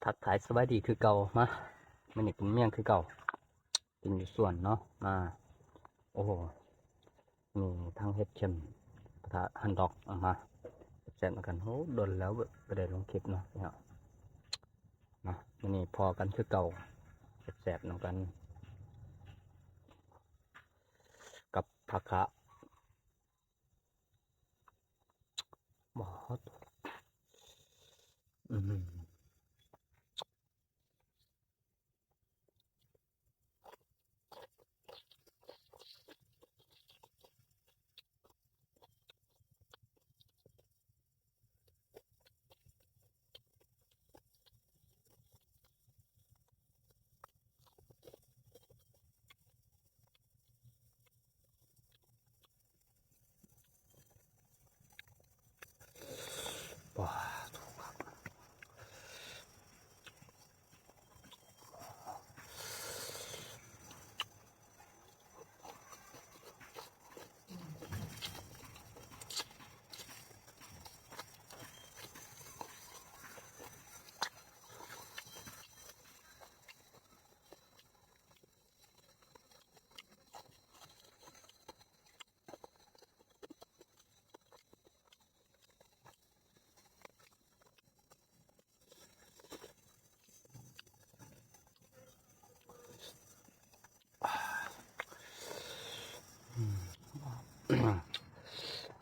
ທັກທາຍສະບາຍດີຄືເກົ່າ. ມາ ມື້ນີ້ກິນໝ້ຽງຄືເກົ່າ ກິນຢູ່ສວນເນາະ. ມາ ໂອ້ໂຫ ມີທັງເຫັດເຂັມ ປະທະຮັນດອກ. ເອົາມາແຊບໆນຳກັນ. ໂຫ ດົນແລ້ວບໍ່ໄດ້ລົງຄລິບເນາະ ເນາະ. ມາ ມື້ນີ້ພໍ້ກັນຄືເກົ່າ ແຊບໆນຳກັນກັບຜັກຄະ. ບາດ ອືມ.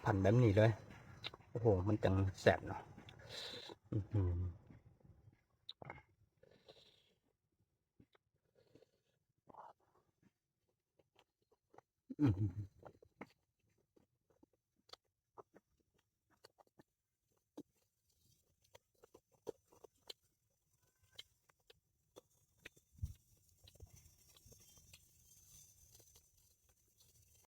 ພັນແບບນີ້ເລີຍ. ໂອ້ໂຫ ມັນຈັ່ງແຊບເນາະ.